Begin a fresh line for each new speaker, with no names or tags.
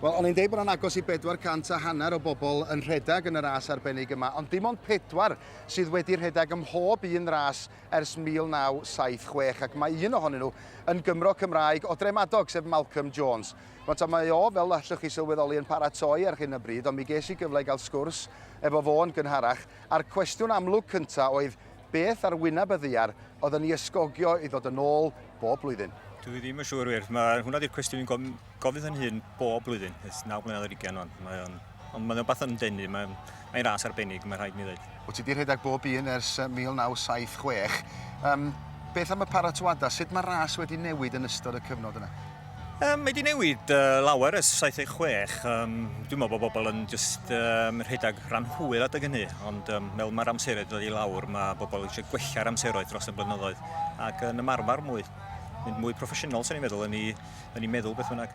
Wel, o'n i'n deud bod o'n agos i 400 a hanner o bobl yn rhedeg yn y ras arbennig yma, ond dim ond pedwar sydd wedi rhedeg ym mhob un ras ers 1976, ac mae un ohonyn nhw yn Gymro Cymraeg o Dremadog, sef Malcolm Jones. Rwan ta, mae o, fel allwch chi sylweddoli, yn paratoi ar hyn o bryd, ond mi ges i gyfle i gael sgwrs efo fo yn gynharach, a'r cwestiwn amlwg cynta oedd beth ar wyneb y ddaear oedd yn ei ysgogio i ddod yn ôl bob blwyddyn?
Dwi ddim yn siŵr wir. Mae hwnna di'r cwestiwn fi'n gofyn yn hun bob blwyddyn. Ers 9 mlynedd ar ugain wan. Mae o'n, ond mae'n rhywbeth yn denu. Mae'n mae ras arbennig, mae'n rhaid mi ddweud.
Wyt ti wedi rhedeg bob un ers 1976. Um, beth am y paratoadau? Sut mae'r ras wedi newid yn ystod y cyfnod yna?
Um, mae wedi newid uh, lawer ers 76. Um, dwi'n meddwl bod bobl yn just um, rhedeg rhan hwyr adeg hynny, ond um, fel mae'r amseroedd dod i lawr, mae bobl eisiau gwella'r amseroedd dros y blynyddoedd ac yn ymarfer mwy, mynd mwy proffesiynol, sy'n ni'n meddwl, yn ei, yn ei meddwl beth bynnag.